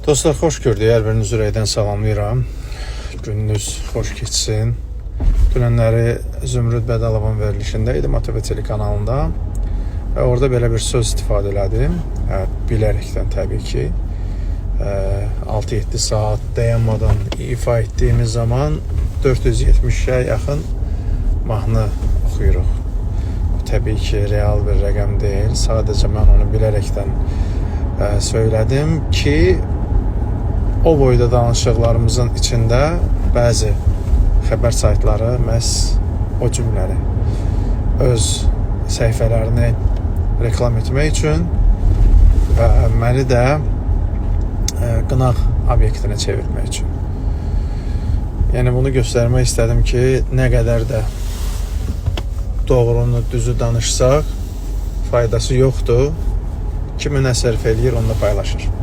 Dostlar, xoş gördük. Hər birinizi ürəkdən salamlayıram. Gününüz xoş keçsin. Dünənləri Zümrüd Bədəlovun verilişində idim ATV telekanalında. Və orada belə bir söz istifadə elədim. Bilərəkdən təbii ki. 6-7 saat dayanmadan ifa etdiyimiz zaman 470-ə yaxın mahnı oxuyuruq. O təbii ki, real bir rəqəm deyil. Sadəcə mən onu bilərəkdən söylədim ki, o boyda danışıqlarımızın içində bəzi xəbər saytları məhz o cümləni öz səhifələrini reklam etmək üçün və məni də qınaq obyektinə çevirmək üçün. Yəni bunu göstərmək istədim ki, nə qədər də doğrunu, düzü danışsaq faydası yoxdur. Kimi nə sərf eləyir, onunla paylaşır.